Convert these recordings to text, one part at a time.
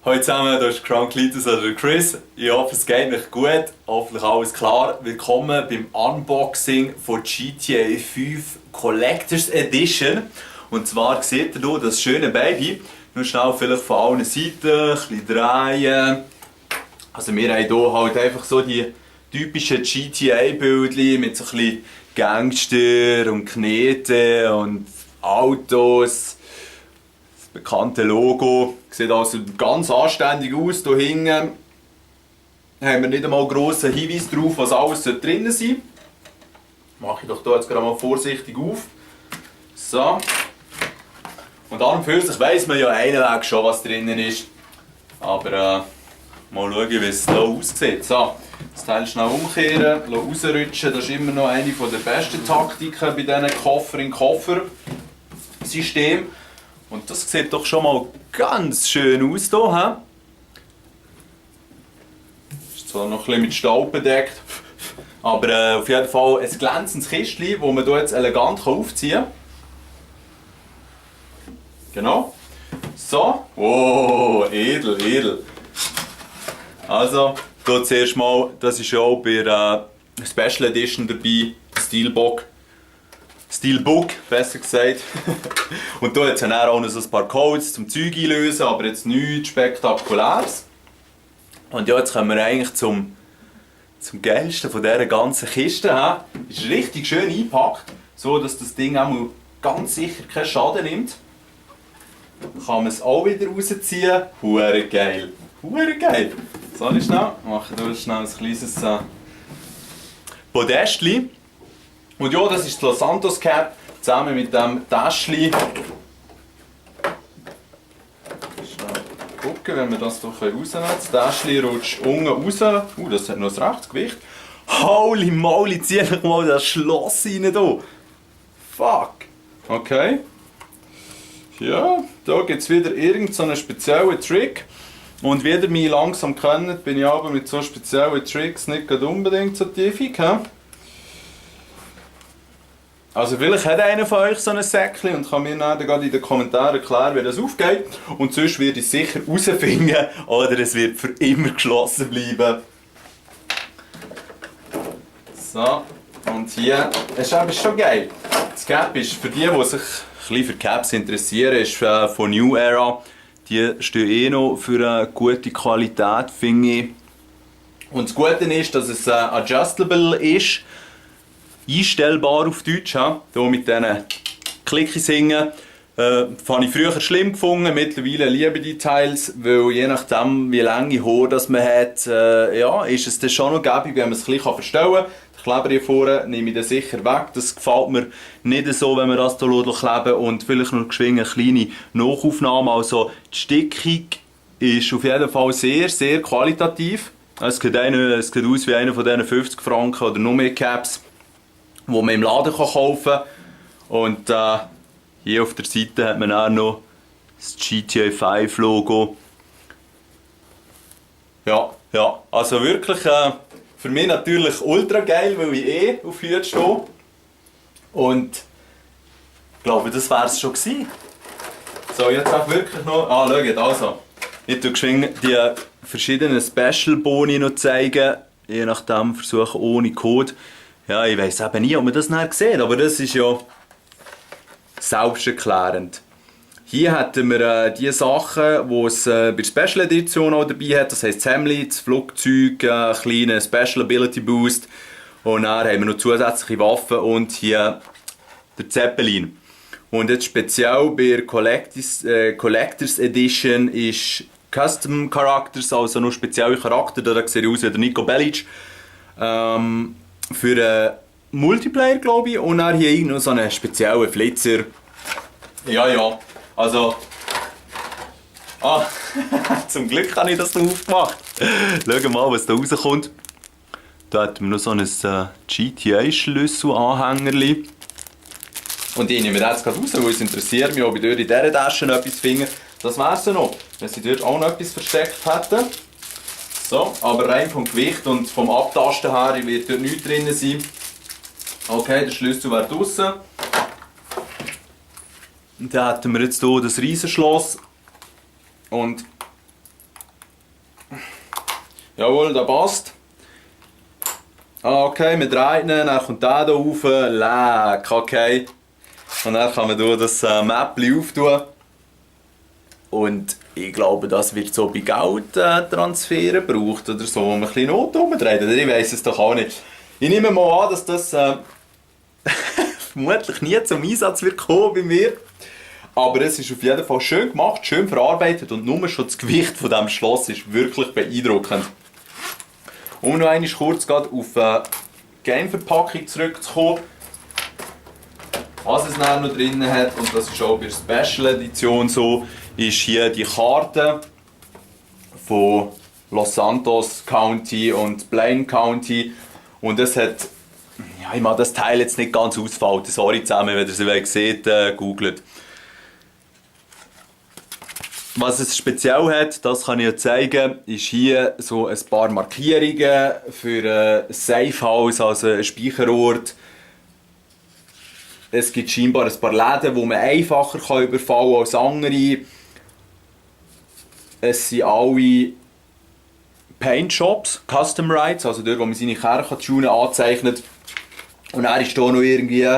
Hallo zusammen, hier ist Kranklitis oder Chris. Ich hoffe, es geht euch gut. Hoffentlich alles klar. Willkommen beim Unboxing von GTA 5 Collectors Edition. Und zwar seht ihr hier das schöne Baby. Nur schnell vielleicht von allen Seiten, ein bisschen drehen. Also wir haben hier halt einfach so die typischen GTA-Bildchen mit so ein bisschen Gangster und Knete und Autos. Das bekannte Logo. Sieht also ganz anständig aus. Hier hinten haben wir nicht einmal einen grossen Hinweis drauf, was alles drin sein sollte. Mache ich doch hier jetzt gerade mal vorsichtig auf. So. Und an und für sich weiss man ja einen Weg schon, was drinnen ist. Aber mal schauen, wie es hier aussieht. So, das Teil schnell umkehren, rausrutschen. Das ist immer noch eine der besten Taktiken bei diesen Koffer-in-Koffer-System. Und das sieht doch schon mal ganz schön aus hier. Ist zwar noch ein bisschen mit Staub bedeckt, aber auf jeden Fall ein glänzendes Kistchen, das man hier jetzt elegant aufziehen kann. Genau. So. Wow, edel, edel. Also, hier zuerst mal, das ist auch bei der Special Edition dabei, Steelbook, besser gesagt. Und hier hat es ja auch noch so ein paar Codes zum Zeug einlösen, aber jetzt nichts Spektakuläres. Und ja, jetzt kommen wir eigentlich zum Geilsten von dieser ganzen Kiste. Ist richtig schön eingepackt, so dass das Ding auch ganz sicher keinen Schaden nimmt. Kann man es auch wieder rausziehen. Hure geil. Hure geil. Soll ich schnell? Mache ich schnell ein kleines Podestchen. Und ja, das ist die Los Santos Cap zusammen mit dem Täschchen. Schnell gucken, wenn wir das hier rausnehmen. Das Täschchen rutscht unten raus. Das hat noch ein rechtes Gewicht. Holy moly, zieh ich mal das Schloss rein hier. Fuck. Okay. Ja, da gibt es wieder irgendeinen speziellen Trick. Und wie ihr mich langsam kennt, bin ich aber mit so speziellen Tricks nicht unbedingt so tiefig. Also vielleicht hat einer von euch so ein Säckchen und kann mir dann gerade in den Kommentaren erklären, wie das aufgeht. Und sonst werde ich es sicher herausfinden oder es wird für immer geschlossen bleiben. So, und hier ist aber schon geil. Das Cap ist für die sich ein bisschen für Caps interessieren, ist von New Era. Die stehen noch für eine gute Qualität, finde ich. Und das Gute ist, dass es adjustable ist. Einstellbar auf Deutsch, hier mit diesen Klickis hingen. Fand ich früher schlimm gefunden, mittlerweile liebe die Teils, weil je nachdem wie lange Haare das man hat, ja, ist es dann schon noch gäbig, wenn man es ein bisschen verstellen kann. Den Kleber hier vorne nehme ich dann sicher weg, das gefällt mir nicht so, wenn man das hier kleben. Und vielleicht noch geschwind eine kleine Nachaufnahme, also die Stickung ist auf jeden Fall sehr, sehr qualitativ. Es sieht aus wie einer von diesen 50 Franken oder noch mehr Caps, die man im Laden kaufen kann. Und hier auf der Seite hat man auch noch das GTA 5 Logo. Ja, also wirklich für mich natürlich ultra geil, weil ich auf Hüte stehe. Und ich glaube, das wäre es schon gewesen. So, jetzt auch wirklich noch. Schaut, also. Ich tue geschwind die verschiedenen Special-Boni noch zeigen. Je nachdem versuche ohne Code. Ja, ich weiss eben nie, ob man das nachher sieht, aber das ist ja selbsterklärend. Hier hätten wir die Sachen, die es bei der Special Edition auch dabei hat. Das heisst das Hemd, das Flugzeug, einen kleinen Special Ability Boost. Und dann haben wir noch zusätzliche Waffen und hier der Zeppelin. Und jetzt speziell bei der Collectors Edition ist Custom Characters, also noch spezielle Charakter. Da sieht aus wie der Nico Bellic. Für einen Multiplayer, glaube ich. Und dann hier noch so einen speziellen Flitzer. Ja. Also. Zum Glück habe ich das noch aufgemacht. Schauen wir mal, was da rauskommt. Da hat man noch so ein GTA-Schlüssel-Anhängerli. Und ich nehme das gerade raus, weil es interessiert mich, ob ich dort in dieser Tasche etwas finde. Das wäre es noch, wenn sie dort auch noch etwas versteckt hätten. So, aber rein vom Gewicht und vom Abtasten her wird dort nichts drin sein. Okay, der Schlüssel wäre draußen. Und dann hätten wir jetzt hier das Riesenschloss. Und Jawohl, der passt. Ah, okay, wir drehen ihn, dann kommt der hier rauf. Leck, okay. Und dann kann man hier das Mäppchen auftun. Und ich glaube, das wird so bei Geldtransferen gebraucht oder so, wo man ein bisschen Not rumdreht. Oder ich weiss es doch auch nicht. Ich nehme mal an, dass das vermutlich nie zum Einsatz wird kommen bei mir. Aber es ist auf jeden Fall schön gemacht, schön verarbeitet und nur schon das Gewicht von diesem Schloss ist wirklich beeindruckend. Um noch einmal kurz auf die Game-Verpackung zurückzukommen, was es noch drin hat, und das ist auch bei der Special Edition so, ist hier die Karte von Los Santos County und Blaine County. Und es hat, ja, ich mag das Teil jetzt nicht ganz ausfalten, sorry zusammen, wenn ihr es seht, googelt. Was es speziell hat, das kann ich euch zeigen, ist hier so ein paar Markierungen für ein Safe House, also ein Speicherort. Es gibt scheinbar ein paar Läden, wo man einfacher überfallen kann als andere. Es sind alle Paint Shops, Custom Rights, also dort, wo man seine Kerne tunen kann, anzeichnet. Und dann ist hier noch irgendwie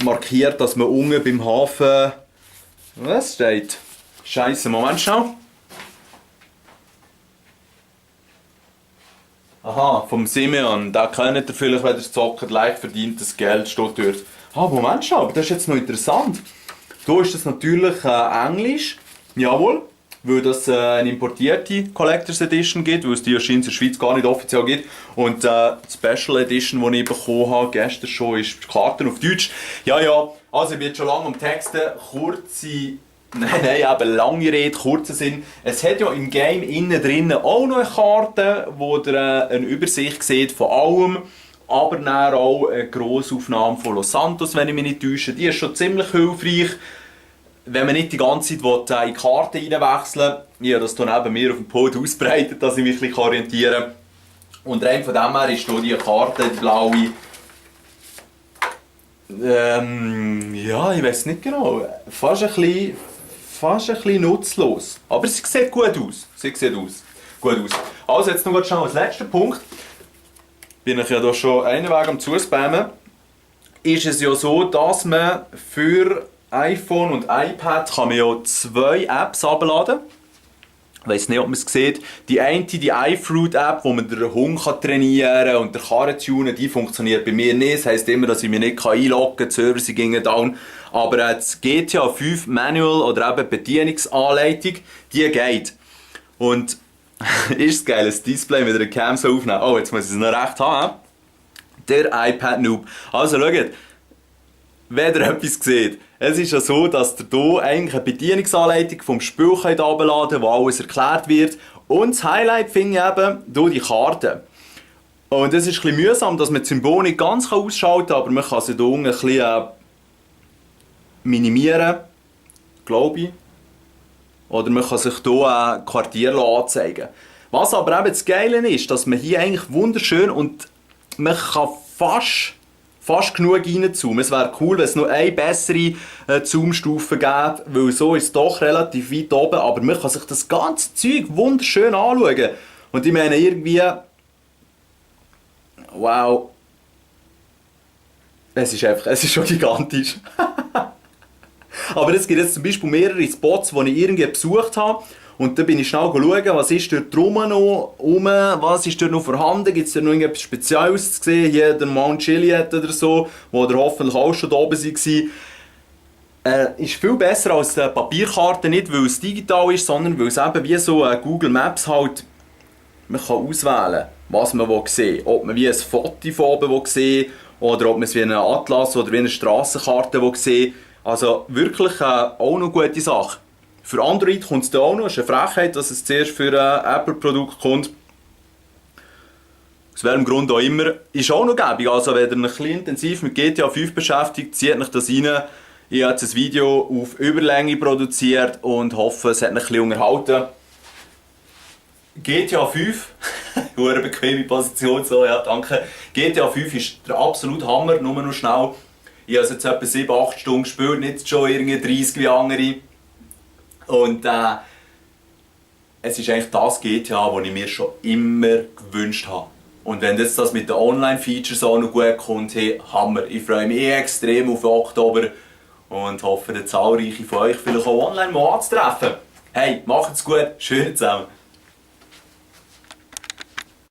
markiert, dass man unten beim Hafen... Was steht? Scheiße, Moment schnell. Aha, vom Simeon. Da kennt ihr vielleicht, wenn ihr zockt, leicht verdientes Geld steht dort. Ah, Moment schnell, aber das ist jetzt noch interessant. Hier ist das natürlich Englisch. Jawohl. Weil das eine importierte Collectors Edition gibt, weil es die anscheinend in der Schweiz gar nicht offiziell gibt. Und die Special Edition, die ich bekommen habe, gestern schon, ist die Karte auf Deutsch. Ja, also ich bin jetzt schon lange am Texten. Eben lange Rede, kurzer Sinn. Es hat ja im Game innen drin auch noch eine Karte, wo ihr eine Übersicht seht von allem. Aber dann auch eine Grossaufnahme von Los Santos, wenn ich mich nicht täusche. Die ist schon ziemlich hilfreich. Wenn man nicht die ganze Zeit in die Karte reinwechseln will, ich habe das hier neben mir auf dem Pod ausbreitet, dass ich mich ein bisschen orientieren kann. Und rein von dem her ist hier die Karte, die blaue, ja, ich weiß nicht genau, fast ein bisschen nutzlos. Aber sie sieht gut aus. Gut aus. Also jetzt noch schnell als letzter Punkt. Bin ich ja hier schon einen Weg am Zuspammen. Ist es ja so, dass man für iPhone und iPad kann man ja 2 Apps herunterladen. Ich weiss nicht, ob man es sieht. Die eine, die iFruit-App, wo man den Hund trainieren kann und den Karren tunen, die funktioniert bei mir nicht. Das heisst immer, dass ich mich nicht einloggen kann, die Server sind gingen down. Aber das GTA 5 Manual oder eben Bedienungsanleitung, die geht. Und ist geil, das Display mit einer Cam so aufnehmen. Oh, jetzt muss ich es noch recht haben. Der iPad-Noob. Also schaut, wenn ihr etwas seht, es ist ja so, dass ihr hier eigentlich eine Bedienungsanleitung vom Spiel herunterladen könnt, wo alles erklärt wird. Und das Highlight finde ich eben hier die Karte. Und es ist ein bisschen mühsam, dass man die Symbole nicht ganz ausschalten kann, aber man kann sie hier unten ein bisschen minimieren, glaube ich. Oder man kann sich hier Quartier anzeigen. Was aber eben das Geile ist, dass man hier eigentlich wunderschön und man kann fast genug reinzoomen. Es wäre cool, wenn es noch eine bessere Zoomstufe gäbe, weil so ist es doch relativ weit oben, aber man kann sich das ganze Zeug wunderschön anschauen. Und ich meine irgendwie, wow, es ist schon gigantisch. Aber es gibt jetzt zum Beispiel mehrere Spots, die ich irgendwie besucht habe. Und dann bin ich schnell schauen, was ist dort drumherum noch, was ist dort noch vorhanden, gibt es da noch irgendetwas Spezielles zu sehen, hier der Mount Chiliad oder so, wo ihr hoffentlich auch schon da oben war. Ist viel besser als die Papierkarte, nicht weil es digital ist, sondern weil es eben wie so Google Maps halt, man kann auswählen, was man sehen will. Ob man wie ein Foto von oben sehen will, oder ob man es wie einen Atlas oder wie eine Strassenkarte sehen will. Also wirklich auch noch gute Sache. Für Android kommt es da auch noch. Es ist eine Frechheit, dass es zuerst für ein Apple-Produkt kommt. Aus welchem Grund auch immer. Ist auch noch gäbig. Also wenn ihr euch ein bisschen intensiv mit GTA 5 beschäftigt, zieht euch das rein. Ich habe jetzt ein Video auf Überlänge produziert und hoffe, es hat euch ein bisschen unterhalten. GTA 5, eine bequeme Position, so, ja, danke. GTA 5 ist der absolute Hammer, nur noch schnell. Ich habe es jetzt etwa 7-8 Stunden gespielt, nicht schon irgendwie 30 wie andere. Und es ist eigentlich das GTA, das ich mir schon immer gewünscht habe. Und wenn jetzt das mit den Online-Features auch noch gut kommt, hey, Hammer. Ich freue mich extrem auf Oktober und hoffe, zahlreiche von euch vielleicht auch online mal anzutreffen. Hey, macht's gut, schön zusammen.